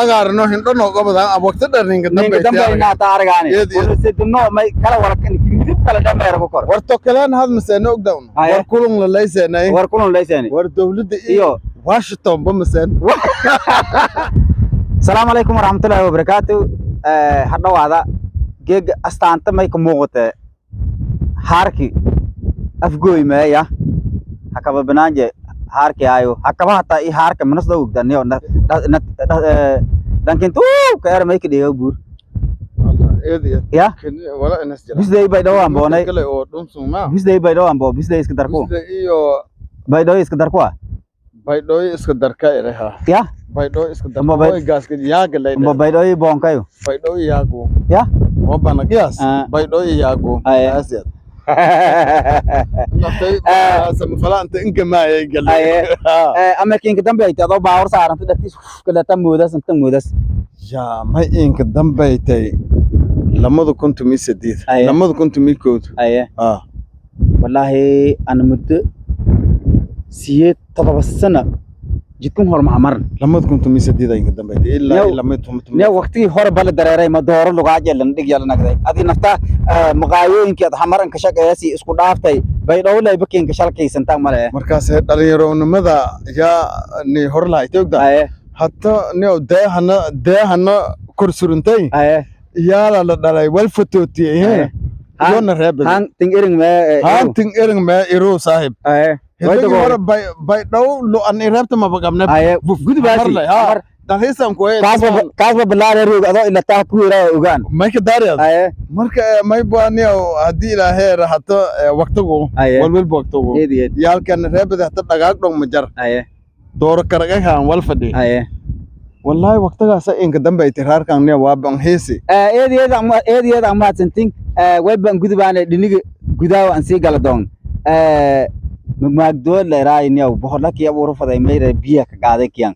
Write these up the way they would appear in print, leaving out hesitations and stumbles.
Agaarno hindhono gobodan waqti dheer ninka ninka dambe dambe inaata aragaani. Eed, eed. Una sidno may kala wala midib kala dhameer ku kor. War tokalaan had maseen ogdawn. Haye. War kulun la laysanay. War kulun laysaani. War dawladda iyo iyo Washington ba maseen. Asalaamu calaykum waraxmatullaahi wabarakaatu. Ha dhawaada. Geega astaanta may ka muuqate haarki afgooy meeya hakaba banaanje haarki ayo hakaba hataa i haarka manasda ogdaniyo dhankintu ka er may ka dhiga buur. Eed eed. Ya. Wala inas jira. Bisday bay dhawaan boonay. Kale oo dhunsun ma. Bisday bay dhawaan bo bisday iska darku. Bisday iyo bay dhaw iska darku ah. Baydhooy iska darka iraha. Ya. Baydhooy iska Amba darka. Way gaaska yaaga leedahay. Mba bay dhaw boonkayo. Baydhooy yaagu. Ya. Ma bana qiyaas. Ah. Baydhooy yaagu. Haye. Aasiyad. Naftay samafalaanta inka maayay galay. Haye. Ama kinka dambe ay tado baawar saaranta dhagtiis kala ta moodas inta moodas. Yaa may inka dambaytay 2008. Haye. 2011. Aye. Ah. Wallaahi ana muddo 8 7 sano jidkun hor maxa maran. 2018 inka dambaytay ilaa Ne waqtigii hore bala dareeray ma dooro lugaa jelan dhig yala nagday adi nafta maqaayooyinkii ad xamaran ka shaqeeyasi isku dhaaftay bay dhowlay bakinka shalkaysantaa male. Markaas dhalinyaronimada yaa ni hor lahayd ogda. Aye. Hatta ni deehana deehana kor suruntay. Aye. Yaala la dhalay wal fotootiyey. Aye. Yoona reebay. Han ting iring me. Haantin erin mee iruu saaxib. Aye. Hidagi hore bay bay dhow lo an ireebta maba qabne. Aye, gudubaasi. Ha dalxiisan ku kaasba kaasba bilaare roog adoo ilataa ku yara ogaan. May ka daariyad. Aye. Marka may baaniyo haddii ilaahay rahato waqtigu. Aye. Walwalba waqtigu. Eed eed. Yaalkan reebada hata dhagaag dhong ma jar. Aye. Dooro karagahan wal fadhi. Aye. Wallahi waqtigaas inka dambe ay tiraarkan ne waa ban heesi. Eed eed ama eed eed ama mahadsantiin. Way baan gudubaane dhiniga gudaawa aan sii gala doon magmaagdood leeraayniyow boqorlakii abuuru faday mayra biya ka qaaday kiyan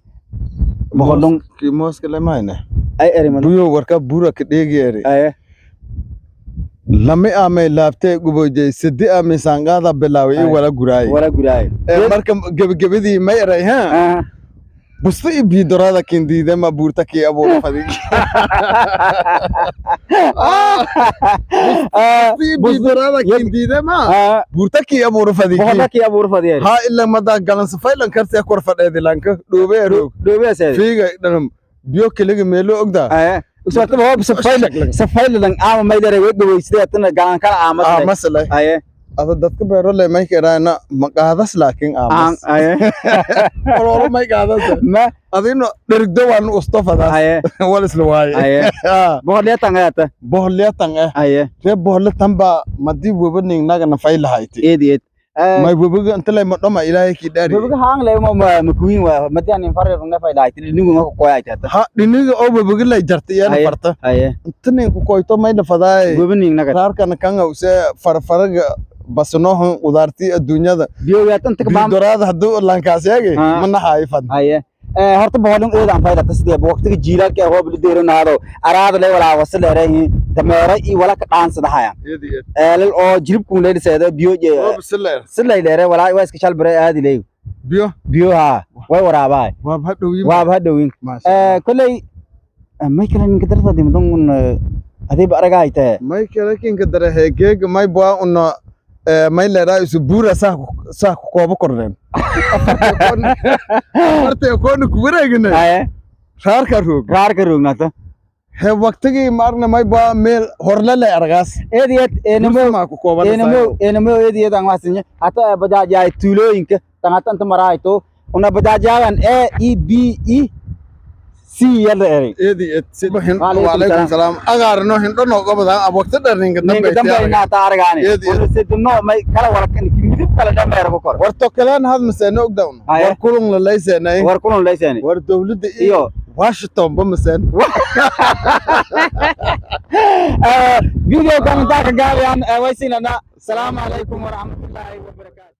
boqorlun. Ki mooska lemayne. Ay eriman. Buyo warka buura ka dheegi eri. Aye. Lami amay laabtee gubojay sidi amay saanqaada bilaaway i Aye. wala guraay. Wala guraayo. Marka gebagabadii may eray ha busto i biidorada kindiide ma buurta kii abuuru fadi. Busto i biidorada kindiide ma buurta kii abuuru fadi. Boqorlakii abuuru fadiyay. Ha ila mada galan safaylan kartiya kor fadheedi lanka dhoobe roog. Dhoobeaseed. Fiiga dhanam biyo keliga meelo ogdaa. Aye, uswataba hoob safayl safaylan ama maydare way dhawaysidee tana galan kala aamasle. Aamasle. Aye. Ada dadka beero le may keraana ma qaadas laakiin aamas. Aye. Ololo may qaadas. Ma adino dherigdo waan ustofadaas. Aye. Wal isla waaye. Aye, boqorliyatan ayata. Bohlyatan eh. Aye. Ree bohlyatan baa madii webaning naga nafay lahayti. Eed eed. May webaga inta lay madhoma ilaahay kii dhaari. Webiga haang le ma makuin wa madian in farir na fay lahayti dhinigu ma ku qoyayta. Ha dhiniga oo webaga lay jarta iyana Aye. farta. Aye. Inta nin ku koyto may nafadaay. Webining naga. Raarkana kanga use farfaraga basnohan udaartii adduunyada. Biyo yaatan ta baam. Biidoraada hadduu lankaas yaagay Ah. ma naxaayo fad. Aye, horta boqolin eed aan fayda sidee waqtiga jiilaalka ee roob la deeranaado araada le walaa wasaleeray dameero iyo wala ka dhaansadahayan eelal oo jilibku leeliseeda biyo je. Roob sileer. Silay leere walaa waa iska shalbare aadi leey. Biyo. Biyo ha way waraabaa. Waab hadhowyin. Waaba hadhowin. Maasha Allah. Kolay may kale ninka darta dimdan adiba aragayte. May kale kinka dare geega may bua una may leeraa isu buura saah saah ku koobo kordheen afartay koona ku wareegnay. Aye. Raarka roog. Raarka roognata. He waqtigii maarna may bua meel horle le aragaas. Eed eed enamo. maa ku kooban. Enamo enamo eed eed aan waxsinya hata bajaaj ay tuulooyinka tangatan marayto una bajaajadan A E B E C yalla eray. Eedi eed Waalaykum waalaykum salaam agaarno hindhono gobodan waqti dheer ninka ninka dambe dambe inaata aragaani. Eed eed. Una sidno may kala wala midib kala dhameer ku kor. War tokalaan had maseen ogdawn. Haye. War kulun la laysanay. War kulun laysaani. War dawladda iyo iyo Washington ba maseen. Video kan intaa ka gaabiyaan way siinana. Asalaamu calaykum waraxmatullaahi wabarakaatu.